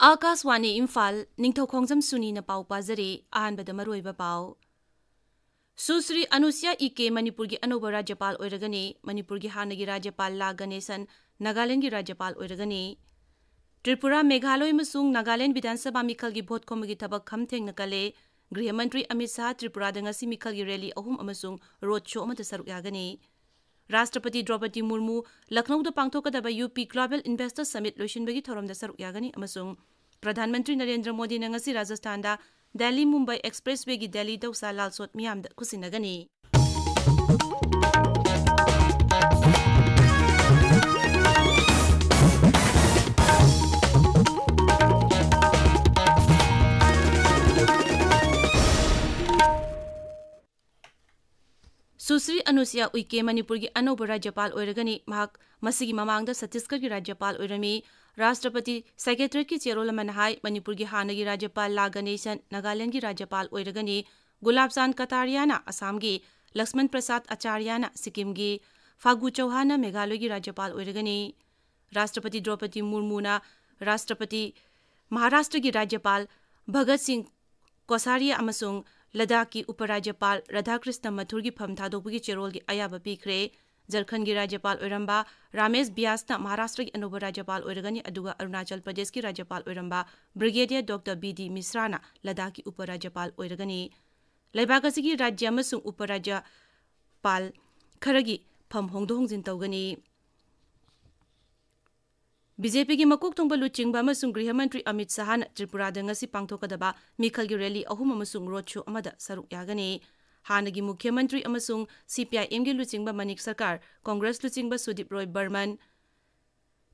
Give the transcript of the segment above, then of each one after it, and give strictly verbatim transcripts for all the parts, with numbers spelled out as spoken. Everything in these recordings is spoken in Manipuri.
ꯑꯥꯀꯥꯁꯋꯥꯅꯤ ꯏꯝꯐꯥꯜ, ꯅꯤꯡꯊꯧ ꯈꯣꯡꯖꯝ ꯁꯨꯅꯤꯅ ꯄꯥꯎ ꯄꯥꯖꯔꯤ꯫ ꯑꯍꯥꯟꯕꯗ ꯃꯔꯨꯑꯣꯏꯕ ꯄꯥꯎ꯫ ꯁꯨꯁ꯭ꯔꯤ ꯑꯅꯨꯁ꯭ꯌꯥ ꯏꯀꯦ ꯃꯅꯤꯄꯨꯔꯒꯤ ꯑꯅꯧꯕ ꯔꯥꯖ꯭ꯌꯄꯥꯜ ꯑꯣꯏꯔꯒꯅꯤ꯫ ꯃꯅꯤꯄꯨꯔꯒꯤ ꯍꯥꯟꯅꯒꯤ ꯔꯥꯖ꯭ꯌꯄꯥꯜ ꯂꯥ ꯒꯅꯦꯁꯟ ꯅꯥꯒꯥꯂꯦꯟꯗꯒꯤ ꯔꯥꯖ꯭ꯌꯄꯥꯜ ꯑꯣꯏꯔꯒꯅꯤ꯫ ꯇ꯭ꯔꯤꯄꯨꯔꯥ, ꯃꯦꯘꯥꯂꯣꯏ ꯑꯃꯁꯨꯡ ꯅꯥꯒꯥꯂꯦꯟꯗ ꯕꯤꯙꯥꯟ ꯁꯚꯥ ꯃꯤꯈꯜꯒꯤ ꯚꯣꯠ ꯈꯣꯝꯕꯒꯤ ꯊꯕꯛ ꯈꯝ ꯊꯦꯡꯅ ꯀꯜꯂꯦ꯫ ꯒ꯭ꯔꯤꯍ ꯃꯟꯇ꯭ꯔꯤ ꯑꯃꯤꯠ ꯁꯥꯍ ꯇ꯭ꯔꯤꯄꯨꯔꯥꯗ ꯉꯁꯤ ꯃꯤꯈꯜꯒꯤ ꯔꯦꯂꯤ ꯑꯍꯨꯝ ꯑꯃꯁꯨꯡ ꯔꯣꯗ ꯁꯣ ꯑꯃꯗ ꯁꯔꯨꯛ ꯌꯥꯒꯅꯤ꯫ ꯔꯥꯁꯇ꯭ꯔꯄꯇꯤ ꯗ꯭ꯔꯧꯄꯗꯤ ꯃꯨꯔꯃꯨ ꯂꯈꯅꯧꯗ ꯄꯥꯡꯊꯣꯛꯀꯗꯕ ꯌꯨ ꯄꯤ ꯒ꯭ꯂꯣꯕꯦꯜ ꯏꯟꯚꯦꯁꯇꯔ ꯁꯃꯤꯠ ꯂꯣꯏꯁꯤꯟꯕꯒꯤ ꯊꯧꯔꯝꯗ ꯁꯔꯨꯛ ꯌꯥꯒꯅꯤ ꯑꯃꯁꯨꯡ ꯄ꯭ꯔꯙꯥꯟ ꯃꯟꯇ꯭ꯔꯤ ꯅꯔꯦꯟꯗ꯭ꯔ ꯃꯣꯗꯤꯅ ꯉꯁꯤ ꯔꯥꯖꯁꯊꯥꯟꯗ ꯗꯦꯜꯂꯤ ꯃꯨꯝꯕꯥꯏ ꯑꯦꯛꯁꯄ꯭ꯔꯦꯁꯋꯦꯒꯤ ꯗꯦꯜꯂꯤ ꯗꯧꯁꯥ ꯂꯥꯜ ꯁꯣꯠ ꯃꯤꯌꯥꯝꯗ ꯈꯨꯠꯁꯤꯟꯅꯒꯅꯤ꯫ ꯁꯨꯁ꯭ꯔꯤ ꯑꯅꯨꯁ꯭ꯌꯥ ꯎꯏꯀꯦ ꯃꯅꯤꯄꯨꯔꯒꯤ ꯑꯅꯧꯕ ꯔꯥꯖ꯭ꯌꯄꯥꯜ ꯑꯣꯏꯔꯒꯅꯤ꯫ ꯃꯍꯥꯛ ꯃꯁꯤꯒꯤ ꯃꯃꯥꯡꯗ ꯁꯠꯇꯤꯁꯒꯔꯒꯤ ꯔꯥꯖ꯭ꯌꯄꯥꯜ ꯑꯣꯏꯔꯝꯃꯤ꯫ ꯔꯥꯁꯇ꯭ꯔꯄꯇꯤ ꯁꯦꯀ꯭ꯔꯦꯇꯔꯤꯌꯦꯠꯀꯤ ꯆꯦꯔꯣꯜ ꯑꯃꯅ ꯍꯥꯏ, ꯃꯅꯤꯄꯨꯔꯒꯤ ꯍꯥꯟꯅꯒꯤ ꯔꯥꯖ꯭ꯌꯄꯥꯜ ꯂꯥ ꯒꯅꯦꯁꯟ ꯅꯥꯒꯥꯂꯦꯟꯗꯒꯤ ꯔꯥꯖ꯭ꯌꯄꯥꯜ ꯑꯣꯏꯔꯒꯅꯤ꯫ ꯒꯨꯂꯥꯕ ꯆꯥꯟꯗ ꯀꯇꯥꯔꯤꯌꯥꯅ ꯑꯁꯥꯝꯒꯤ, ꯂꯛꯁꯃꯟ ꯄ꯭ꯔꯁꯥꯗ ꯑꯆꯥꯔꯌꯥꯅ ꯁꯤꯛꯀꯤꯝꯒꯤ, ꯐꯥꯒꯨ ꯆꯧꯍꯥꯟꯅ ꯃꯦꯘꯥꯂꯣꯏꯒꯤ ꯔꯥꯖ꯭ꯌꯄꯥꯜ ꯑꯣꯏꯔꯒꯅꯤ꯫ ꯔꯥꯁꯇ꯭ꯔꯄꯇꯤ ꯗ꯭ꯔꯧꯄꯗꯤ ꯃꯨꯔꯃꯨꯅ ꯔꯥꯁꯇ꯭ꯔꯄꯇꯤ, ꯃꯍꯥꯔꯥꯁꯇ꯭ꯔꯒꯤ ꯔꯥꯖ꯭ꯌꯄꯥꯜ ꯚꯒꯠ ꯁꯤꯡ ꯀꯣꯁꯥꯔꯤꯌꯥ ꯑꯃꯁꯨꯡ ꯂꯗꯥꯈꯀꯤ ꯎꯄ ꯔꯥꯖ꯭ꯌꯄꯥꯜ ꯔꯥꯙꯥꯀ꯭ꯔꯤꯁꯅ ꯃꯊꯨꯔꯒꯤ ꯐꯝ ꯊꯥꯗꯣꯛꯄꯒꯤ ꯆꯦꯔꯣꯜꯒꯤ ꯑꯌꯥꯕ ꯄꯤꯈ꯭ꯔꯦ꯫ ꯖꯔꯈꯟꯒꯤ ꯔꯥꯖ꯭ꯌꯄꯥꯜ ꯑꯣꯏꯔꯝꯕ ꯔꯥꯃꯦꯁ ꯕ꯭ꯌꯥꯁꯅ ꯃꯍꯥꯔꯥꯁꯇ꯭ꯔꯒꯤ ꯑꯅꯧꯕ ꯔꯥꯖ꯭ꯌꯄꯥꯜ ꯑꯣꯏꯔꯒꯅꯤ, ꯑꯗꯨꯒ ꯑꯔꯨꯅꯥꯆꯜ ꯄ꯭ꯔꯗꯦꯁꯀꯤ ꯔꯥꯖ꯭ꯌꯄꯥꯜ ꯑꯣꯏꯔꯝꯕ ꯕ꯭ꯔꯤꯒꯦꯗꯤꯌꯔ ꯗꯣꯛꯇꯔ ꯕꯤ ꯗꯤ ꯃꯤꯁ꯭ꯔꯥꯅ ꯂꯗꯥꯈꯀꯤ ꯎꯄ ꯔꯥꯖ꯭ꯌꯄꯥꯜ ꯑꯣꯏꯔꯒꯅꯤ꯫ ꯂꯩꯕꯥꯛ ꯑꯁꯤꯒꯤ ꯔꯥꯖ꯭ꯌ ꯑꯃꯁꯨꯡ ꯎꯄ ꯔꯥꯖ꯭ꯌꯄꯥꯜ ꯈꯔꯒꯤ ꯐꯝ ꯍꯣꯡꯗꯣꯛ ꯍꯣꯡꯖꯤꯟ ꯇꯧꯒꯅꯤ꯫ ꯕꯤ ꯖꯦ ꯄꯤꯒꯤ ꯃꯀꯣꯛ ꯊꯣꯡꯕ ꯂꯨꯆꯤꯡꯕ ꯑꯃꯁꯨꯡ ꯒ꯭ꯔꯤꯍ ꯃꯟꯇ꯭ꯔꯤ ꯑꯃꯤꯠ ꯁꯍꯥꯅ ꯇ꯭ꯔꯤꯄꯨꯔꯥꯗ ꯉꯁꯤ ꯄꯥꯡꯊꯣꯛꯀꯗꯕ ꯃꯤꯈꯜꯒꯤ ꯔꯦꯂꯤ ꯑꯍꯨꯝ ꯑꯃꯁꯨꯡ ꯔꯣꯗ ꯁꯣ ꯑꯃꯗ ꯁꯔꯨꯛ ꯌꯥꯒꯅꯤ꯫ ꯍꯥꯟꯅꯒꯤ ꯃꯨꯈ꯭ꯌ ꯃꯟꯇ꯭ꯔꯤ ꯑꯃꯁꯨꯡ ꯁꯤ ꯄꯤ ꯑꯥꯏ ꯑꯦꯝꯒꯤ ꯂꯨꯆꯤꯡꯕ ꯃꯅꯤꯛ ꯁꯔꯀꯥꯔ, ꯀꯣꯡꯒ꯭ꯔꯦꯁ ꯂꯨꯆꯤꯡꯕ ꯁꯨꯗꯤꯞ ꯔꯣꯏ ꯕꯔꯃꯟ,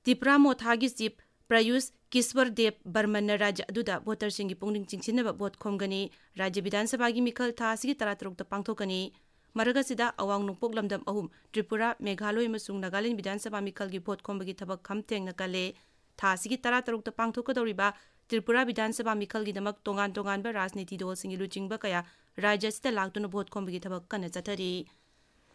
ꯇꯤꯄ꯭ꯔꯥ ꯃꯣꯊꯥꯒꯤ ꯆꯤꯐ ꯄ꯭ꯔꯌꯨꯁ ꯀꯤꯁ꯭ꯋꯔ ꯗꯦꯕ ꯕꯔꯃꯟꯅ ꯔꯥꯖ꯭ꯌ ꯑꯗꯨꯗ ꯚꯣꯇꯔꯁꯤꯡꯒꯤ ꯄꯨꯛꯅꯤꯡ ꯆꯤꯡꯁꯤꯟꯅꯕ ꯚꯣꯠ ꯈꯣꯝꯒꯅꯤ꯫ ꯔꯥꯖ꯭ꯌ ꯕꯤꯙꯥꯟ ꯁꯚꯥꯒꯤ ꯃꯤꯈꯜ ꯊꯥ ꯑꯁꯤꯒꯤ ꯇꯔꯥꯇꯔꯨꯛꯇ ꯄꯥꯡꯊꯣꯛꯀꯅꯤ꯫ ꯃꯔꯛ ꯑꯁꯤꯗ ꯑꯋꯥꯡ ꯅꯣꯡꯄꯣꯛ ꯂꯝꯗꯝ ꯑꯍꯨꯝ, ꯇ꯭ꯔꯤꯄꯨꯔꯥ, ꯃꯦꯘꯥꯂꯣꯏ ꯑꯃꯁꯨꯡ ꯅꯥꯒꯥꯂꯦꯟꯗ ꯕꯤꯙꯥꯟ ꯁꯚꯥ ꯃꯤꯈꯜꯒꯤ ꯚꯣꯠ ꯈꯣꯝꯕꯒꯤ ꯊꯕꯛ ꯈꯝ ꯊꯦꯡꯅ ꯀꯜꯂꯦ꯫ ꯊꯥ ꯑꯁꯤꯒꯤ ꯇꯔꯥꯇꯔꯨꯛꯇ ꯄꯥꯡꯊꯣꯛꯀꯗꯧꯔꯤꯕ ꯇ꯭ꯔꯤꯄꯨꯔꯥ ꯕꯤꯙꯥꯟ ꯁꯚꯥ ꯃꯤꯈꯜꯒꯤꯗꯃꯛ ꯇꯣꯉꯥꯟ ꯇꯣꯉꯥꯟꯕ ꯔꯥꯖꯅꯤꯇꯤ ꯗꯜꯁꯤꯡꯒꯤ ꯂꯨꯆꯤꯡꯕ ꯀꯌꯥ ꯔꯥꯖ꯭ꯌ ꯑꯁꯤꯗ ꯂꯥꯛꯇꯨꯅ ꯚꯣꯠ ꯈꯣꯝꯕꯒꯤ ꯊꯕꯛ ꯀꯟꯅ ꯆꯠꯊꯔꯤ꯫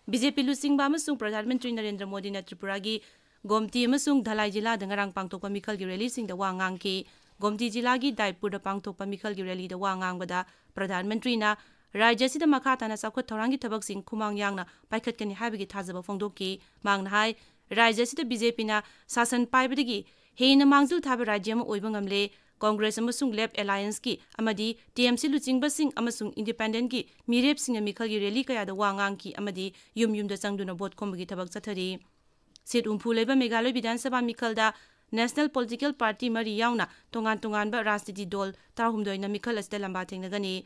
ꯕꯤ ꯖꯦ ꯄꯤ ꯂꯨꯆꯤꯡꯕ ꯑꯃꯁꯨꯡ ꯄ꯭ꯔꯙꯥꯟ ꯃꯟꯇ꯭ꯔꯤ ꯅꯔꯦꯟꯗ꯭ꯔ ꯃꯣꯗꯤꯅ ꯇ꯭ꯔꯤꯄꯨꯔꯥꯒꯤ ꯒꯣꯝꯇꯤ ꯑꯃꯁꯨꯡ ꯙꯂꯥꯏ ꯖꯤꯂꯥꯗ ꯉꯔꯥꯡ ꯄꯥꯡꯊꯣꯛꯄ ꯃꯤꯈꯜꯒꯤ ꯔꯦꯂꯤꯁꯤꯡꯗ ꯋꯥ ꯉꯥꯡꯈꯤ꯫ ꯒꯣꯝꯇꯤ ꯖꯤꯂꯥꯒꯤ ꯗꯥꯏꯄꯨꯔꯗ ꯄꯥꯡꯊꯣꯛꯄ ꯃꯤꯈꯜꯒꯤ ꯔꯦꯂꯤꯗ ꯋꯥ ꯉꯥꯡꯕꯗ ꯄ꯭ꯔꯙꯥꯟ ꯃꯟꯇ꯭ꯔꯤꯅ ꯔꯥꯖ꯭ꯌ ꯑꯁꯤꯗ ꯃꯈꯥ ꯇꯥꯅ ꯆꯥꯎꯈꯠ ꯊꯧꯔꯥꯡꯒꯤ ꯊꯕꯛꯁꯤꯡ ꯈꯨꯃꯥꯡ ꯌꯥꯡꯅ ꯄꯥꯏꯈꯠꯀꯅꯤ ꯍꯥꯏꯕꯒꯤ ꯊꯥꯖꯕ ꯐꯣꯡꯗꯣꯛꯈꯤ꯫ ꯃꯍꯥꯛꯅ ꯍꯥꯏ, ꯔꯥꯖ꯭ꯌ ꯑꯁꯤꯗ ꯕꯤ ꯖꯦ ꯄꯤꯅ ꯁꯥꯁꯟ ꯄꯥꯏꯕꯗꯒꯤ ꯍꯦꯟꯅ ꯃꯥꯡꯖꯤꯜ ꯊꯥꯕ ꯔꯥꯖ꯭ꯌ ꯑꯃ ꯑꯣꯏꯕ ꯉꯝꯂꯦ꯫ ꯀꯣꯡꯒ꯭ꯔꯦꯁ ꯑꯃꯁꯨꯡ ꯂꯦꯐ ꯑꯦꯂꯥꯏꯟꯁꯀꯤ ꯑꯃꯗꯤ ꯇꯤ ꯑꯦꯝ ꯁꯤ ꯂꯨꯆꯤꯡꯕꯁꯤꯡ ꯑꯃꯁꯨꯡ ꯏꯟꯗꯤꯄꯦꯟꯗꯦꯟꯠꯀꯤ ꯃꯤꯔꯦꯞꯁꯤꯡꯅ ꯃꯤꯈꯜꯒꯤ ꯔꯦꯂꯤ ꯀꯌꯥꯗ ꯋꯥ ꯉꯥꯡꯈꯤ ꯑꯃꯗꯤ ꯌꯨꯝ ꯌꯨꯝꯗ ꯆꯪꯗꯨꯅ ꯚꯣꯠ ꯈꯣꯝꯕꯒꯤ ꯊꯕꯛ ꯆꯠꯊꯔꯤ꯫ ꯁꯤꯠ ꯍꯨꯝꯐꯨ ꯂꯩꯕ ꯃꯦꯘꯥꯂꯣꯏ ꯕꯤꯙꯥꯟ ꯁꯚꯥ ꯃꯤꯈꯜꯗ ꯅꯦꯁꯅꯦꯜ ꯄꯣꯂꯤꯇꯤꯀꯦꯜ ꯄꯥꯔꯇꯤ ꯃꯔꯤ ꯌꯥꯎꯅ ꯇꯣꯉꯥꯟ ꯇꯣꯉꯥꯟꯕ ꯔꯥꯖꯅꯤꯇꯤ ꯗꯣꯜ ꯇꯔꯥꯍꯨꯝꯗꯣꯏꯅ ꯃꯤꯈꯜ ꯑꯁꯤꯗ ꯂꯝꯕꯥ ꯊꯦꯡꯅꯒꯅꯤ꯫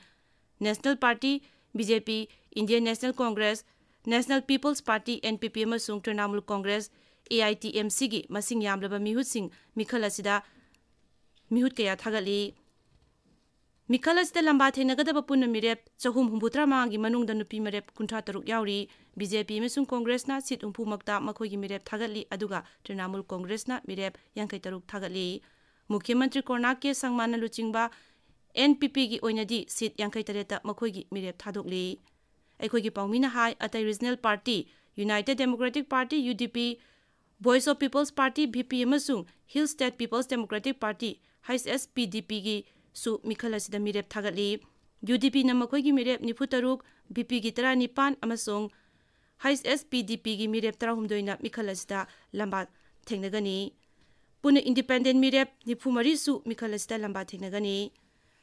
National party, B J P, Indian national Congress, national people's party, N P P, ꯑꯃꯁꯨꯡ Trinamool Congress, A I T M ꯁꯤꯒꯤ ꯃꯁꯤꯡ ꯌꯥꯝꯂꯕ ꯃꯤꯍꯨꯠꯁꯤꯡ ꯃꯤꯈꯜ ꯑꯁꯤꯗ ꯃꯤꯍꯨꯠ ꯀꯌꯥ ꯊꯥꯒꯠꯂꯤ꯫ ꯃꯤꯈꯜ ꯑꯁꯤꯗ ꯂꯝꯕꯥ ꯊꯦꯡꯅꯒꯗꯕ ꯄꯨꯟꯅ ꯃꯤꯔꯦꯞ ꯆꯍꯨꯝ ꯍꯨꯝꯐꯨꯇꯔꯥ ꯃꯉꯥꯒꯤ ꯃꯅꯨꯡꯗ ꯅꯨꯄꯤ ꯃꯤꯔꯦꯞ ꯀꯨꯟꯊ꯭ꯔꯥ ꯇꯔꯨꯛ ꯌꯥꯎꯔꯤ꯫ ꯕꯤ ꯖꯦ ꯄꯤ ꯑꯃꯁꯨꯡ ꯀꯣꯡꯒ꯭ꯔꯦꯁꯅ ꯁꯤꯠ ꯍꯨꯝꯐꯨꯃꯛꯇ ꯃꯈꯣꯏꯒꯤ ꯃꯤꯔꯦꯞ ꯊꯥꯒꯠꯂꯤ, ꯑꯗꯨꯒ ꯇ꯭ꯔꯤꯅꯥꯃꯨꯜ ꯀꯣꯡꯒ꯭ꯔꯦꯁꯅ ꯃꯤꯔꯦꯞ ꯌꯥꯡꯈꯩ ꯇꯔꯨꯛ ꯊꯥꯒꯠꯂꯤ꯫ ꯃꯨꯈ꯭ꯌ ꯃꯟꯇ꯭ꯔꯤ ꯀꯣꯔꯅꯥ ꯀꯦ ꯁꯪꯃꯥꯟꯅ ꯂꯨꯆꯤꯡꯕ ꯑꯦꯟ ꯄꯤ ꯄꯤꯒꯤ ꯑꯣꯏꯅꯗꯤ ꯁꯤꯠ ꯌꯥꯡꯈꯩ ꯇꯔꯦꯠꯇ ꯃꯈꯣꯏꯒꯤ ꯃꯤꯔꯦꯞ ꯊꯥꯗꯣꯛꯂꯤ꯫ ꯑꯩꯈꯣꯏꯒꯤ ꯄꯥꯎꯃꯤꯅ ꯍꯥꯏ, ꯑꯇꯩ regional party, united democratic party, U D P, voice of people's party, V P, ꯑꯃꯁꯨꯡ hill state people's democratic party, H S P D ꯄꯤꯒꯤꯁꯨ ꯃꯤꯈꯜ ꯑꯁꯤꯗ ꯃꯤꯔꯦꯞ ꯊꯥꯒꯠꯂꯤ꯫ ꯌꯨ ꯗꯤ ꯄꯤꯅ ꯃꯈꯣꯏꯒꯤ ꯃꯤꯔꯦꯞ ꯅꯤꯐꯨ ꯇꯔꯨꯛ, ꯚꯤ ꯄꯤꯒꯤ ꯇꯔꯥꯅꯤꯄꯥꯟ ꯑꯃꯁꯨꯡ ꯍꯩꯆ ꯑꯦꯁ ꯄꯤ ꯗꯤ ꯄꯤꯒꯤ ꯃꯤꯔꯦꯞ ꯇꯔꯥꯍꯨꯝꯗꯣꯏꯅ ꯃꯤꯈꯜ ꯑꯁꯤꯗ ꯂꯝꯕꯥ ꯊꯦꯡꯅꯒꯅꯤ꯫ ꯄꯨꯟꯅ ꯏꯟꯗꯤꯄꯦꯟꯗꯦꯟꯠ ꯃꯤꯔꯦꯞ ꯅꯤꯐꯨ ꯃꯔꯤꯁꯨ ꯃꯤꯈꯜ ꯑꯁꯤꯗ ꯂꯝꯕꯥ ꯊꯦꯡꯅꯒꯅꯤ꯫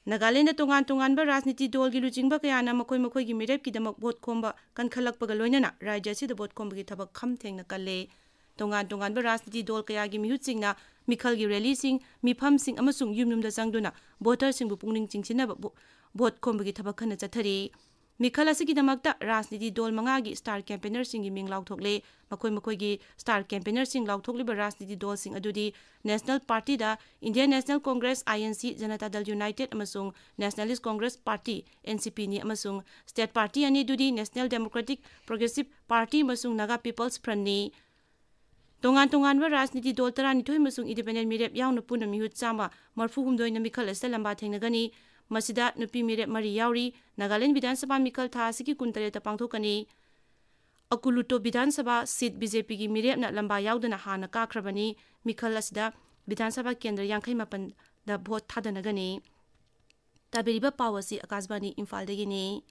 ꯅꯥꯒꯥꯂꯦꯟꯗ ꯇꯣꯉꯥꯟ ꯇꯣꯉꯥꯟꯕ ꯔꯥꯖꯅꯤꯇꯤ ꯗꯣꯜꯒꯤ ꯂꯨꯆꯤꯡꯕ ꯀꯌꯥꯅ ꯃꯈꯣꯏ ꯃꯈꯣꯏꯒꯤ ꯃꯤꯔꯦꯞꯀꯤꯗꯃꯛ ꯚꯣꯠ ꯈꯣꯝꯕ ꯀꯟꯈꯠꯂꯛꯄꯒ ꯂꯣꯏꯅꯅ ꯔꯥꯖ꯭ꯌ ꯑꯁꯤꯗ ꯚꯣꯠ ꯈꯣꯝꯕꯒꯤ ꯊꯕꯛ ꯈꯝ ꯊꯦꯡꯅ ꯀꯜꯂꯦ꯫ ꯇꯣꯉꯥꯟ ꯇꯣꯉꯥꯟꯕ ꯔꯥꯖꯅꯤꯇꯤ ꯗꯣꯜ ꯀꯌꯥꯒꯤ ꯃꯤꯍꯨꯠꯁꯤꯡꯅ ꯃꯤꯈꯜꯒꯤ ꯔꯦꯂꯤꯁꯤꯡ, ꯃꯤꯐꯝꯁꯤꯡ ꯑꯃꯁꯨꯡ ꯌꯨꯝ ꯌꯨꯝꯗ ꯆꯪꯗꯨꯅ ꯚꯣꯇꯔꯁꯤꯡꯕꯨ ꯄꯨꯛꯅꯤꯡ ꯆꯤꯡꯁꯤꯟꯅꯕ ꯚꯣ-, ꯚꯣꯠ ꯈꯣꯝꯕꯒꯤ ꯊꯕꯛ ꯀꯟꯅ ꯆꯠꯊꯔꯤ꯫ ꯃꯤꯈꯜ ꯑꯁꯤꯒꯤꯗꯃꯛꯇ ꯔꯥꯖꯅꯤꯇꯤ ꯗꯣꯜ ꯃꯉꯥꯒꯤ ꯁ꯭ꯇꯥꯔ ꯀꯦꯝꯄꯦꯅꯔꯁꯤꯡꯒꯤ ꯃꯤꯡ ꯂꯥꯎꯊꯣꯛꯂꯦ꯫ ꯃꯈꯣꯏ ꯃꯈꯣꯏꯒꯤ ꯁ꯭ꯇꯥꯔ ꯀꯦꯝꯄꯦꯅꯔꯁꯤꯡ ꯂꯥꯎꯊꯣꯛꯂꯤꯕ ꯔꯥꯖꯅꯤꯇꯤ ꯗꯣꯜꯁꯤꯡ ꯑꯗꯨꯗꯤ ꯅꯦꯁꯅꯦꯜ ꯄꯥꯔꯇꯤꯗ ꯏꯟꯗꯤꯌꯟ ꯅꯦꯁꯅꯦꯜ ꯀꯣꯡꯒ꯭ꯔꯦꯁ, ꯑꯥꯏ ꯑꯦꯟ ꯁꯤ, ꯖꯅꯇꯥ ꯗꯜ ꯌꯨꯅꯥꯏꯇꯦꯗ ꯑꯃꯁꯨꯡ ꯅꯦꯁꯅꯦꯂꯤꯁ꯭ꯠ ꯀꯣꯡꯒ꯭ꯔꯦꯁ ꯄꯥꯔꯇꯤ, ꯑꯦꯟ ꯁꯤ ꯄꯤꯅꯤ, ꯑꯃꯁꯨꯡ ꯁ꯭ꯇꯦꯠ ꯄꯥꯔꯇꯤ ꯑꯅꯤꯗꯨꯗꯤ ꯅꯦꯁꯅꯦꯜ ꯗꯦꯃꯣꯀ꯭ꯔꯦꯇꯤꯛ ꯄ꯭ꯔꯣꯒ꯭ꯔꯦꯁꯤꯚ ꯄꯥꯔꯇꯤ ꯑꯃꯁꯨꯡ ꯅꯥꯒꯥ ꯄꯤꯄꯜꯁ ꯐ꯭ꯔꯟꯠꯅꯤ꯫ ꯇꯣꯉꯥꯟ ꯇꯣꯉꯥꯟꯕ ꯔꯥꯖꯅꯤꯇꯤ ꯗꯣꯜ ꯇꯔꯥꯅꯤꯊꯣꯏ ꯑꯃꯁꯨꯡ ꯏꯟꯗꯤꯄꯦꯟꯗꯦꯟꯠ ꯃꯤꯔꯦꯞ ꯌꯥꯎꯅ ꯄꯨꯟꯅ ꯃꯤꯍꯨꯠ ꯆꯥꯝꯃ ꯃꯔꯤꯐꯨ ꯍꯨꯝꯗꯣꯏꯅ ꯃꯤꯈꯜ ꯑꯁꯤꯗ ꯂꯝꯕꯥ ꯊꯦꯡꯅꯒꯅꯤ꯫ ꯃꯁꯤꯗ ꯅꯨꯄꯤ ꯃꯤꯔꯦꯞ ꯃꯔꯤ ꯌꯥꯎꯔꯤ꯫ ꯅꯥꯒꯥꯂꯦꯟꯗ ꯕꯤꯙꯥꯟ ꯁꯚꯥ ꯃꯤꯈꯜ ꯊꯥ ꯑꯁꯤꯒꯤ ꯀꯨꯟꯇꯔꯦꯠꯇ ꯄꯥꯡꯊꯣꯛꯀꯅꯤ꯫ ꯑꯀꯨꯂꯨꯇꯣ ꯕꯤꯙꯥꯟ ꯁꯚꯥ ꯁꯤꯠ ꯕꯤ ꯖꯦ ꯄꯤꯒꯤ ꯃꯤꯔꯦꯞꯅ ꯂꯝꯕꯥ ꯌꯥꯎꯗꯅ ꯍꯥꯟꯅ ꯀꯥꯈ꯭ꯔꯕꯅꯤ꯫ ꯃꯤꯈꯜ ꯑꯁꯤꯗ ꯕꯤꯙꯥꯟ ꯁꯚꯥ ꯀꯦꯟꯗ꯭ꯔ ꯌꯥꯡꯈꯩ ꯃꯥꯄꯟꯗ ꯚꯣꯠ ꯊꯥꯗꯅꯒꯅꯤ꯫ ꯇꯥꯕꯤꯔꯤꯕ ꯄꯥꯎ ꯑꯁꯤ ꯑꯀꯥꯁꯕꯥꯅꯤ ꯏꯝꯐꯥꯜꯗꯒꯤꯅꯤ꯫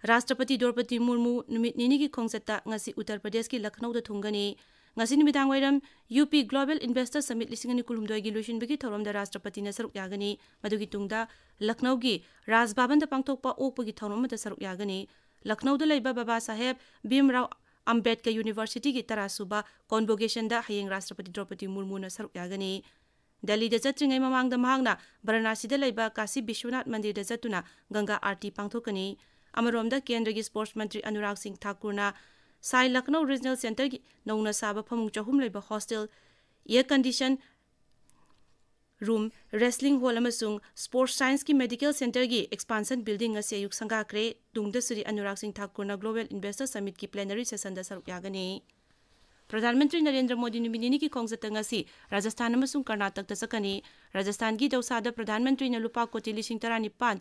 ꯔꯥꯁꯇ꯭ꯔꯄꯇꯤ ꯗ꯭ꯔꯧꯄꯗꯤ ꯃꯨꯔꯃꯨ ꯅꯨꯃꯤꯠ ꯅꯤꯅꯤꯒꯤ ꯈꯣꯡꯆꯠꯇ ꯉꯁꯤ ꯎꯠꯇꯔ ꯄ꯭ꯔꯗꯦꯁꯀꯤ ꯂꯈꯅꯧꯗ ꯊꯨꯡꯒꯅꯤ꯫ ꯉꯁꯤ ꯅꯨꯃꯤꯗꯥꯡ ꯋꯥꯏꯔꯝ ꯌꯨ ꯄꯤ ꯒ꯭ꯂꯣꯕꯦꯜ ꯏꯟꯚꯦꯁꯇꯔ ꯁꯃꯤꯠ ꯂꯤꯁꯤꯡ ꯑꯅꯤ ꯀꯨꯟꯍꯨꯝꯗꯣꯏꯒꯤ ꯂꯣꯏꯁꯤꯟꯕꯒꯤ ꯊꯧꯔꯝꯗ ꯔꯥꯁꯇ꯭ꯔꯄꯇꯤꯅ ꯁꯔꯨꯛ ꯌꯥꯒꯅꯤ꯫ ꯃꯗꯨꯒꯤ ꯇꯨꯡꯗ ꯂꯈꯅꯧꯒꯤ ꯔꯥꯖ ꯚꯕꯟꯗ ꯄꯥꯡꯊꯣꯛꯄ ꯑꯣꯛꯄꯒꯤ ꯊꯧꯔꯝ ꯑꯃꯗ ꯁꯔꯨꯛ ꯌꯥꯒꯅꯤ꯫ ꯂꯈꯅꯧꯗ ꯂꯩꯕ ꯕꯕꯥ ꯁꯥꯍꯦꯕ ꯚꯤꯝꯔꯥꯎ ꯑꯝꯕꯦꯗꯀꯔ ꯌꯨꯅꯤꯚꯔꯁꯤꯇꯤꯒꯤ ꯇꯔꯥꯁꯨꯕ ꯀꯣꯟꯚꯣꯀꯦꯁꯟꯗ ꯍꯌꯦꯡ ꯔꯥꯁꯇ꯭ꯔꯄꯇꯤ ꯗ꯭ꯔꯧꯄꯗꯤ ꯃꯨꯔꯃꯨꯅ ꯁꯔꯨꯛ ꯌꯥꯒꯅꯤ꯫ ꯗꯦꯜꯂꯤꯗ ꯆꯠꯇ꯭ꯔꯤꯉꯩ ꯃꯃꯥꯡꯗ ꯃꯍꯥꯛꯅ ꯕꯔꯥꯅꯥꯁꯤꯗ ꯂꯩꯕ ꯀꯥꯁꯤ ꯕꯤꯁ꯭ꯋꯅꯥꯊ ꯃꯟꯗꯤꯔꯗ ꯆꯠꯇꯨꯅ ꯒꯪꯒꯥ ꯑꯥꯔꯇꯤ ꯄꯥꯡꯊꯣꯛꯀꯅꯤ꯫ ꯑꯃꯔꯣꯝꯗ ꯀꯦꯟꯗ꯭ꯔꯒꯤ ꯁ꯭ꯄꯣꯔꯠꯁ ꯃꯟꯇ꯭ꯔꯤ ꯑꯅꯨꯔꯥꯒ ꯁꯤꯡ ꯊꯥꯀꯨꯔꯅ ꯁꯥꯏ ꯂꯈꯅꯧ ꯔꯤꯖꯅꯦꯜ ꯁꯦꯟꯇꯔꯒꯤ ꯅꯧꯅ ꯁꯥꯕ ꯐꯃꯨꯡ ꯆꯍꯨꯝ ꯂꯩꯕ hostel, air condition room, wrestling hall ꯑꯃꯁꯨꯡ ꯁ꯭ꯄꯣꯔꯠꯁ ꯁꯥꯏꯟꯁꯀꯤ ꯃꯦꯗꯤꯀꯦꯜ ꯁꯦꯟꯇꯔꯒꯤ ꯑꯦꯛꯁꯄꯥꯟꯁꯟ ꯕꯤꯜꯗꯤꯡ ꯉꯁꯤ ꯑꯌꯨꯛ ꯁꯪꯒꯥꯈ꯭ꯔꯦ꯫ ꯇꯨꯡꯗ ꯁ꯭ꯔꯤ ꯑꯅꯨꯔꯥꯒ ꯁꯤꯡ ꯊꯥꯀꯨꯔꯅ ꯒ꯭ꯂꯣꯕꯦꯜ ꯏꯟꯚꯦꯁꯇꯔ ꯁꯃꯤꯠꯀꯤ ꯄ꯭ꯂꯦꯅꯔꯤ ꯁꯦꯁꯟꯗ ꯁꯔꯨꯛ ꯌꯥꯒꯅꯤ꯫ ꯄ꯭ꯔꯙꯥꯟ ꯃꯟꯇ꯭ꯔꯤ ꯅꯔꯦꯟꯗ꯭ꯔ ꯃꯣꯗꯤ ꯅꯨꯃꯤꯠ ꯅꯤꯅꯤꯒꯤ ꯈꯣꯡꯆꯠꯇ ꯉꯁꯤ ꯔꯥꯖꯁꯊꯥꯟ ꯑꯃꯁꯨꯡ ꯀꯔꯅꯥꯇꯛꯇ ꯆꯠꯀꯅꯤ꯫ ꯔꯥꯖꯁꯊꯥꯟꯒꯤ ꯗꯧꯁꯥꯗ ꯄ꯭ꯔꯙꯥꯟ ꯃꯟꯇ꯭ꯔꯤꯅ ꯂꯨꯄꯥ ꯀꯣꯇꯤ ꯂꯤꯁꯤꯡ ꯇꯔꯥꯅꯤꯄꯥꯟ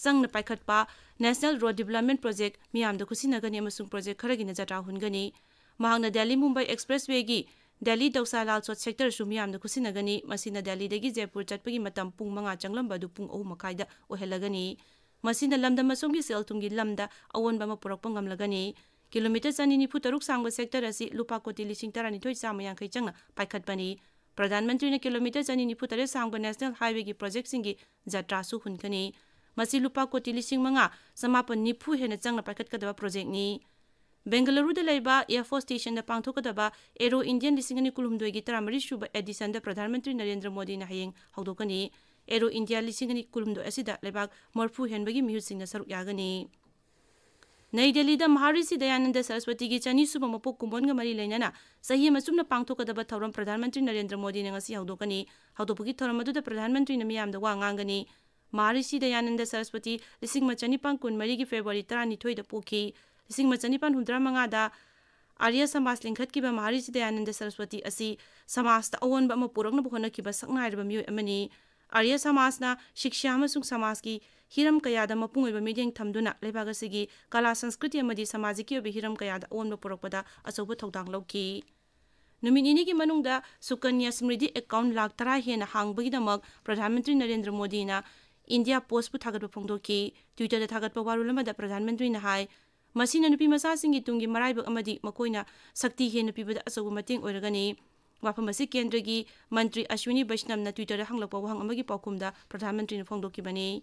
ꯆꯪꯅ ꯄꯥꯏꯈꯠꯄ ꯅꯦꯁꯅꯦꯜ ꯔꯣꯗ ꯗꯤꯕꯂꯞꯃꯦꯟ ꯄ꯭ꯔꯣꯖꯦꯛ ꯃꯤꯌꯥꯝꯗ ꯈꯨꯠꯁꯤꯟꯅꯒꯅꯤ ꯑꯃꯁꯨꯡ ꯄ꯭ꯔꯣꯖꯦꯛ ꯈꯔꯒꯤꯅ ꯖꯇ꯭ꯔꯥ ꯍꯨꯟꯒꯅꯤ꯫ ꯃꯍꯥꯛꯅ ꯗꯦꯜꯂꯤ ꯃꯨꯝꯕꯥꯏ ꯑꯦꯛꯁꯄ꯭ꯔꯦꯁꯋꯦꯒꯤ ꯗꯦꯜꯂꯤ ꯗꯧꯁꯥ ꯂꯥꯜ ꯁꯣꯠ ꯁꯦꯛꯇꯔꯁꯨ ꯃꯤꯌꯥꯝꯗ ꯈꯨꯠꯁꯤꯟꯅꯒꯅꯤ꯫ ꯃꯁꯤꯅ ꯗꯦꯜꯂꯤꯗꯒꯤ ꯖꯦꯄꯨꯔ ꯆꯠꯄꯒꯤ ꯃꯇꯝ ꯄꯨꯡ ꯃꯉꯥ ꯆꯪꯂꯝꯕ ꯑꯗꯨ ꯄꯨꯡ ꯑꯍꯨꯝ ꯃꯈꯥꯏꯗ ꯑꯣꯏꯍꯜꯂꯒꯅꯤ꯫ ꯃꯁꯤꯅ ꯂꯝꯗꯝ ꯑꯁꯣꯝꯒꯤ ꯁꯦꯜ ꯊꯨꯝꯒꯤ ꯂꯝꯗ ꯑꯑꯣꯟꯕ ꯑꯃ ꯄꯨꯔꯛꯄ ꯉꯝꯂꯒꯅꯤ꯫ ꯀꯤꯂꯣꯃꯤꯇꯔ ꯆꯅꯤ ꯅꯤꯐꯨ ꯇꯔꯨꯛ ꯁꯥꯡꯕ ꯁꯦꯛꯇꯔ ꯑꯁꯤ ꯂꯨꯄꯥ ꯀꯣꯇꯤ ꯂꯤꯁꯤꯡ ꯇꯔꯥꯅꯤꯊꯣꯏ ꯆꯥꯝꯃ ꯌꯥꯡꯈꯩ ꯆꯪꯅ ꯄꯥꯏꯈꯠꯄꯅꯤ꯫ ꯄ꯭ꯔꯙꯥꯟ ꯃꯟꯇ꯭ꯔꯤꯅ ꯀꯤꯂꯣꯃꯤꯇꯔ ꯆꯅꯤ ꯅꯤꯐꯨ ꯇꯔꯦꯠ ꯁꯥꯡꯕ ꯅꯦꯁꯅꯦꯜ ꯍꯥꯏꯋꯦꯒꯤ ꯄ꯭ꯔꯣꯖꯦꯛꯁꯤꯡꯒꯤ ꯖꯇ꯭ꯔꯥꯁꯨ ꯍꯨꯟꯒꯅꯤ꯫ ꯃꯁꯤ ꯂꯨꯄꯥ ꯀꯣꯇꯤ ꯂꯤꯁꯤꯡ ꯃꯉꯥ ꯆꯃꯥꯄꯟ ꯅꯤꯐꯨ ꯍꯦꯟꯅ ꯆꯪꯅ ꯄꯥꯏꯈꯠꯀꯗꯕ ꯄ꯭ꯔꯣꯖꯦꯛꯅꯤ꯫ ꯕꯦꯡꯒꯂꯨꯔꯨꯗ ꯂꯩꯕ ꯑꯦꯌꯔ ꯐꯣꯔꯁ ꯁ꯭ꯇꯦꯁꯟꯗ ꯄꯥꯡꯊꯣꯛꯀꯗꯕ ꯑꯦꯔꯣ ꯏꯟꯗꯤꯌꯟ ꯂꯤꯁꯤꯡ ꯑꯅꯤ ꯀꯨꯟꯍꯨꯝꯗꯣꯏꯒꯤ ꯇꯔꯥꯃꯔꯤ ꯁꯨꯕ ꯑꯦꯗꯤꯁꯟꯗ ꯄ꯭ꯔꯙꯥꯟ ꯃꯟꯇ꯭ꯔꯤ ꯅꯔꯦꯟꯗ꯭ꯔ ꯃꯣꯗꯤꯅ ꯍꯌꯦꯡ ꯍꯧꯗꯣꯛꯀꯅꯤ꯫ ꯑꯦꯔꯣ ꯏꯟꯗꯤꯌꯥ ꯂꯤꯁꯤꯡ ꯑꯅꯤ ꯀꯨꯟꯍꯨꯝꯗꯣꯏ ꯑꯁꯤꯗ ꯂꯩꯕꯥꯛ ꯃꯔꯐꯨ ꯍꯦꯟꯕꯒꯤ ꯃꯤꯍꯨꯠꯁꯤꯡꯅ ꯁꯔꯨꯛ ꯌꯥꯒꯅꯤ꯫ ꯅꯩ ꯗꯦꯜꯂꯤꯗ ꯃꯍꯥꯔꯤꯁꯤ ꯗꯌꯥꯅꯟꯗ ꯁꯔꯁꯋꯇꯤꯒꯤ ꯆꯅꯤ ꯁꯨꯕ ꯃꯄꯣꯛ ꯀꯨꯝꯑꯣꯟꯒ ꯃꯔꯤ ꯂꯩꯅꯅ ꯆꯍꯤ ꯑꯃ ꯆꯨꯞꯅ ꯄꯥꯡꯊꯣꯛꯀꯗꯕ ꯊꯧꯔꯝ ꯄ꯭ꯔꯙꯥꯟ ꯃꯟꯇ꯭ꯔꯤ ꯅꯔꯦꯟꯗ꯭ꯔ ꯃꯣꯗꯤꯅ ꯉꯁꯤ ꯍꯧꯗꯣꯛꯀꯅꯤ꯫ ꯍꯧꯗꯣꯛꯄꯒꯤ ꯊꯧꯔꯝ ꯑꯗꯨꯗ ꯄ꯭ꯔꯙꯥꯟ ꯃꯟꯇ꯭ꯔꯤꯅ ꯃꯤꯌꯥꯝꯗ ꯋꯥ ꯉꯥꯡꯒꯅꯤ꯫ ꯃꯍꯥꯔꯤꯁꯤ ꯗꯌꯥꯅꯟꯗ ꯁꯔꯁꯋꯇꯤ ꯂꯤꯁꯤꯡ ꯑꯃ ꯆꯅꯤꯄꯥꯟ ꯀꯨꯟꯃꯔꯤꯒꯤ ꯐꯦꯕ꯭ꯔꯨꯋꯥꯔꯤ ꯇꯔꯥꯅꯤꯊꯣꯏꯗ ꯄꯣꯛꯈꯤ꯫ ꯂꯤꯁꯤꯡ ꯑꯃ ꯆꯅꯤꯄꯥꯟ ꯍꯨꯝꯗ꯭ꯔꯥ ꯃꯉꯥꯗ ꯑꯥꯔꯌ ꯁꯃꯥꯖ ꯂꯤꯡꯈꯠꯈꯤꯕ ꯃꯍꯥꯔꯤꯁꯤ ꯗꯌꯥꯅꯟꯗ ꯁꯔꯁꯋꯇꯤ ꯑꯁꯤ ꯁꯃꯥꯖꯇ ꯑꯑꯣꯟꯕ ꯑꯃ ꯄꯨꯔꯛꯅꯕ ꯍꯣꯠꯅꯈꯤꯕ ꯁꯛꯅꯥꯏꯔꯕ ꯃꯤꯑꯣꯏ ꯑꯃꯅꯤ꯫ ꯑꯥꯔꯌ ꯁꯃꯥꯖꯅ ꯁꯤꯛꯁꯥ ꯑꯃꯁꯨꯡ ꯁꯃꯥꯖꯀꯤ ꯍꯤꯔꯝ ꯀꯌꯥꯗ ꯃꯄꯨꯡ ꯑꯣꯏꯕ ꯃꯤꯠꯌꯦꯡ ꯊꯝꯗꯨꯅ ꯂꯩꯕꯥꯛ ꯑꯁꯤꯒꯤ ꯀꯂꯥ, ꯁꯪꯁꯀ꯭ꯔꯤꯇꯤ ꯑꯃꯗꯤ ꯁꯃꯥꯖꯤꯛꯀꯤ ꯑꯣꯏꯕ ꯍꯤꯔꯝ ꯀꯌꯥꯗ ꯑꯑꯣꯟꯕ ꯄꯨꯔꯛꯄꯗ ꯑꯆꯧꯕ ꯊꯧꯗꯥꯡ ꯂꯧꯈꯤ꯫ ꯅꯨꯃꯤꯠ ꯅꯤꯅꯤꯒꯤ ꯃꯅꯨꯡꯗ ꯁꯨꯀꯟꯌꯥ ꯁꯃ꯭ꯔꯤꯗꯤ ꯑꯦꯀꯥꯎꯟ ꯂꯥꯈ ꯇꯔꯥ ꯍꯦꯟꯅ ꯍꯥꯡꯕꯒꯤꯗꯃꯛ ꯄ꯭ꯔꯙꯥꯟ ꯃꯟꯇ꯭ꯔꯤ ꯅꯔꯦꯟꯗ꯭ꯔ ꯃꯣꯗꯤꯅ ꯏꯟꯗꯤꯌꯥ ꯄꯣꯁ꯭ꯠꯄꯨ ꯊꯥꯒꯠꯄ ꯐꯣꯡꯗꯣꯛꯈꯤ꯫ Twitter-ꯗ ꯊꯥꯒꯠꯄ ꯋꯥꯔꯣꯜ ꯑꯃꯗ ꯄ꯭ꯔꯙꯥꯟ ꯃꯟꯇ꯭ꯔꯤꯅ ꯍꯥꯏ, ꯃꯁꯤꯅ ꯅꯨꯄꯤ ꯃꯆꯥꯁꯤꯡꯒꯤ ꯇꯨꯡꯒꯤ ꯃꯔꯥꯏꯕꯛ ꯑꯃꯗꯤ ꯃꯈꯣꯏꯅ ꯁꯛꯇꯤ ꯍꯦꯟꯅ ꯄꯤꯕꯗ ꯑꯆꯧꯕ ꯃꯇꯦꯡ ꯑꯣꯏꯔꯒꯅꯤ꯫ ꯋꯥꯐꯝ ꯑꯁꯤ ꯀꯦꯟꯗ꯭ꯔꯒꯤ ꯃꯟꯇ꯭ꯔꯤ ꯑꯁ꯭ꯋꯤꯅꯤ ꯕꯩꯁꯅꯝꯅ Twitter-ꯗ ꯍꯪꯂꯛꯄ ꯋꯥꯍꯪ ꯑꯃꯒꯤ ꯄꯥꯎꯈꯨꯝꯗ ꯄ꯭ꯔꯙꯥꯟ ꯃꯟꯇ꯭ꯔꯤꯅ ꯐꯣꯡꯗꯣꯛꯈꯤꯕꯅꯤ꯫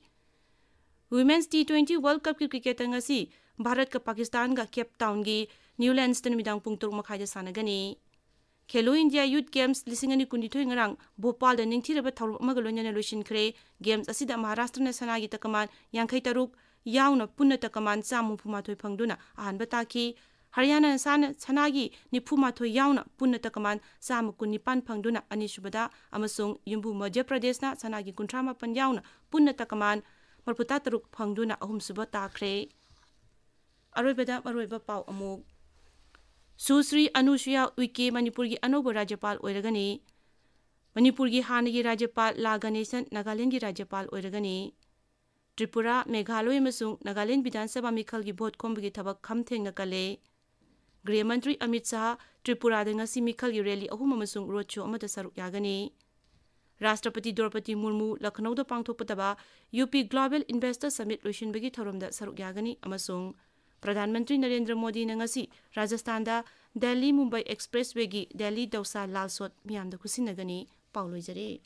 Women's T twenty World Cup-ꯀꯤ cricket-ꯇ ꯉꯁꯤ ꯚꯥꯔꯠꯀ ꯄꯥꯀꯤꯁꯇꯥꯟꯒ ꯀꯦꯞ ꯇꯥꯎꯟꯒꯤ ꯅ꯭ꯌꯨꯂꯦꯟꯁꯇ ꯅꯨꯃꯤꯗꯥꯡ ꯄꯨꯡ ꯇꯔꯨꯛ ꯃꯈꯥꯏꯗ ꯁꯥꯟꯅꯒꯅꯤ꯫ ꯈꯦꯂꯣ ꯏꯟꯗꯤꯌꯥ ꯌꯨꯊ ꯒꯦꯝꯁ ꯂꯤꯁꯤꯡ ꯑꯅꯤ ꯀꯨꯟꯅꯤꯊꯣꯏ ꯉꯔꯥꯡ ꯚꯣꯄꯥꯜꯗ ꯅꯤꯡꯊꯤꯔꯕ ꯊꯧꯔꯝ ꯑꯃꯒ ꯂꯣꯏꯅꯅ ꯂꯣꯏꯁꯤꯟꯈ꯭ꯔꯦ꯫ ꯒꯦꯝꯁ ꯑꯁꯤꯗ ꯃꯍꯥꯔꯥꯁꯇ꯭ꯔꯅ ꯁꯅꯥꯒꯤ ꯇꯀꯃꯥꯟ ꯌꯥꯡꯈꯩ ꯇꯔꯨꯛ ꯌꯥꯎꯅ ꯄꯨꯟꯅ ꯇꯀꯃꯥꯟ ꯆꯥꯝꯃ ꯍꯨꯝꯐꯨ ꯃꯥꯊꯣꯏ ꯐꯪꯗꯨꯅ ꯑꯍꯥꯟꯕ ꯇꯥꯈꯤ꯫ ꯍꯔꯤꯌꯥꯅꯥꯅ ꯁꯥꯅ-, ꯁꯅꯥꯒꯤ ꯅꯤꯐꯨ ꯃꯥꯊꯣꯏ ꯌꯥꯎꯅ ꯄꯨꯟꯅ ꯇꯀꯃꯥꯟ ꯆꯥꯝꯃ ꯀꯨꯟ ꯅꯤꯄꯥꯟ ꯐꯪꯗꯨꯅ ꯑꯅꯤꯁꯨꯕꯗ ꯑꯃꯁꯨꯡ ꯌꯨꯝꯕꯨ ꯃꯙ꯭ꯌ ꯄ꯭ꯔꯗꯦꯁꯅ ꯁꯅꯥꯒꯤ ꯀꯨꯟꯊ꯭ꯔꯥ ꯃꯥꯄꯟ ꯌꯥꯎꯅ ꯄꯨꯟꯅ ꯇꯀꯃꯥꯟ ꯃꯔꯤꯐꯨ ꯇꯔꯨꯛ ꯐꯪꯗꯨꯅ ꯑꯍꯨꯝꯁꯨꯕ ꯇꯥꯈ꯭ꯔꯦ꯫ ꯑꯔꯣꯏꯕꯗ ꯃꯔꯨꯑꯣꯏꯕ ꯄꯥꯎ ꯑꯃꯨꯛ꯫ ꯁꯨꯁ꯭ꯔꯤ ꯑꯅꯨꯁꯨꯌꯥ ꯎꯏꯀꯦ ꯃꯅꯤꯄꯨꯔꯒꯤ ꯑꯅꯧꯕ ꯔꯥꯖ꯭ꯌꯄꯥꯜ ꯑꯣꯏꯔꯒꯅꯤ꯫ ꯃꯅꯤꯄꯨꯔꯒꯤ ꯍꯥꯟꯅꯒꯤ ꯔꯥꯖ꯭ꯌꯄꯥꯜ ꯂꯥ ꯒꯅꯦꯁꯟ ꯅꯥꯒꯥꯂꯦꯟꯗꯒꯤ ꯔꯥꯖ꯭ꯌꯄꯥꯜ ꯑꯣꯏꯔꯒꯅꯤ꯫ ꯇ꯭ꯔꯤꯄꯨꯔꯥ, ꯃꯦꯘꯥꯂꯣꯏ ꯑꯃꯁꯨꯡ ꯅꯥꯒꯥꯂꯦꯟ ꯕꯤꯙꯥꯟ ꯁꯚꯥ ꯃꯤꯈꯜꯒꯤ ꯚꯣꯠ ꯈꯣꯝꯕꯒꯤ ꯊꯕꯛ ꯈꯝ ꯊꯦꯡꯅ ꯀꯜꯂꯦ꯫ ꯒ꯭ꯔꯤꯍ ꯃꯟꯇ꯭ꯔꯤ ꯑꯃꯤꯠ ꯁꯥꯍ ꯇ꯭ꯔꯤꯄꯨꯔꯥꯗ ꯉꯁꯤ ꯃꯤꯈꯜꯒꯤ ꯔꯦꯂꯤ ꯑꯍꯨꯝ ꯑꯃꯁꯨꯡ ꯔꯣꯗ ꯁꯣ ꯑꯃꯗ ꯁꯔꯨꯛ ꯌꯥꯒꯅꯤ꯫ ꯔꯥꯁꯇ꯭ꯔꯄꯇꯤ ꯗ꯭ꯔꯧꯄꯗꯤ ꯃꯨꯔꯃꯨ ꯂꯈꯅꯧꯗ ꯄꯥꯡꯊꯣꯛꯀꯗꯕ ꯌꯨ ꯄꯤ ꯒ꯭ꯂꯣꯕꯦꯜ ꯏꯟꯚꯦꯁꯇꯔ ꯁꯃꯤꯠ ꯂꯣꯏꯁꯤꯟꯕꯒꯤ ꯊꯧꯔꯝꯗ ꯁꯔꯨꯛ ꯌꯥꯒꯅꯤ ꯑꯃꯁꯨꯡ ꯄ꯭ꯔꯙꯥꯟ ꯃꯟꯇ꯭ꯔꯤ ꯅꯔꯦꯟꯗ꯭ꯔ ꯃꯣꯗꯤꯅ ꯉꯁꯤ ꯔꯥꯖꯁꯊꯥꯟꯗ ꯗꯦꯜꯂꯤ ꯃꯨꯝꯕꯥꯏ ꯑꯦꯛꯁꯄ꯭ꯔꯦꯁꯋꯦꯒꯤ ꯗꯦꯜꯂꯤ ꯗꯧꯁꯥ ꯂꯥꯜ ꯁꯣꯠ ꯃꯤꯌꯥꯝꯗ ꯈꯨꯠꯁꯤꯟꯅꯒꯅꯤ꯫ ꯄꯥꯎ ꯂꯣꯏꯖꯔꯦ꯫